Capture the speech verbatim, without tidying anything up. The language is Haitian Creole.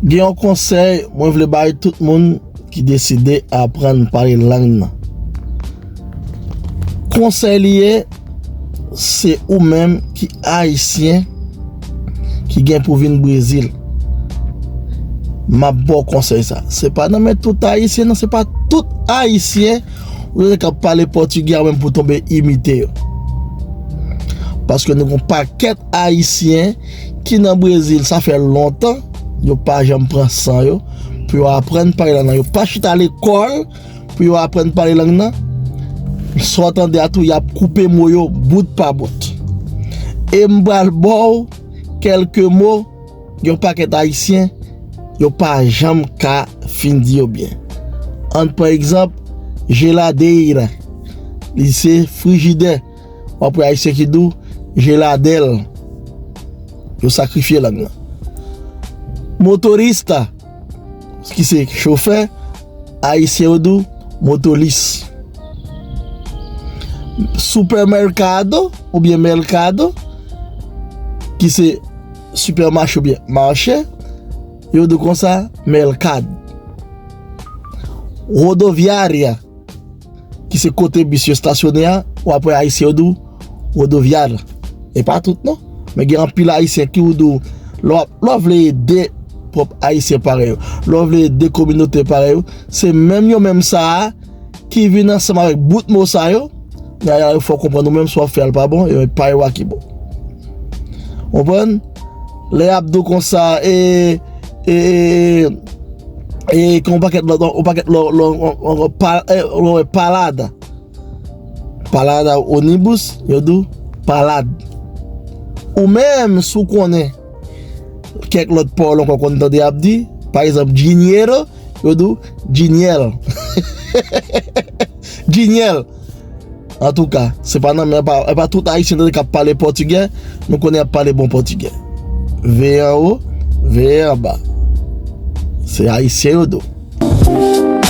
Gen yon konsèy mwen vle bay tout moun ki deside aprann pale lang nan. Konsèy li ye, se ou menm ki Ayisyen ki gen pou vin Brezil. M ap ba w konsèy sa. Se pa nan men tout Ayisyen, non, se pa tout Ayisyen ou wè k ap pale pòtigè a menm pou tonbe imite yo. Paske nou gon pakèt Ayisyen ki nan Brezil, sa fè lontan, yo pa janm pran san yo pou yo aprann pale lang nan. Yo pa chita lekòl pou yo aprann pale lang nan. Sa w tande a tou, y ap koupe mo yo bout pa bout. E m pral ba w kèlke mo yon pakèt Ayisyen yo pa janm ka fin di yo byen. Ann pran egzanp, jeladeira. Li se frijidè. W ap wè Ayisyen ki di w jeladèl. Yo sakrifye lang nan. Motorista, ki se chofè, Ayisyen yo di w motolis. Supermercado oubyen mercado, ki se sipèmache oubyen mache, yo di w konsa, mercado. Rodoviária, ki se kote bis yo estasyone a, w ap wè Ayisyen yo di w rodoviária. E pa tout non. Men gen anpil Ayisyen ki w di w, lè w ap, lè w vle ede pwòp Ayisyen parèy ou, lè w vle ede kominote parèy ou, se menm yo menm sa a ki vin ansanm avèk bout mo sa yo, y a, y a fè w konprann ou menm sa w ap fè a l pa bon, e pa yo a ki bon. Konprann? Lè y ap di w konsa, e, e, e, e, kon pakèt lòt, yon pakèt lòt, lòt, lòt, pa, e, lòt, palada. Palada onibus, yo di w palad. Ou menm, si w konnen kèk lòt pawòl ankò konn tande y ap di, pa egzanp, dinheiro, yo di w dinyèl. Dinyèl. Antouka, se pa nan men, e pa, e pa tout Ayisyen tande k ap pale pòtigè, nou konnen y ap pale bon pòtigè. Veye anwo, veye anba. Se Ayisyen yo di w.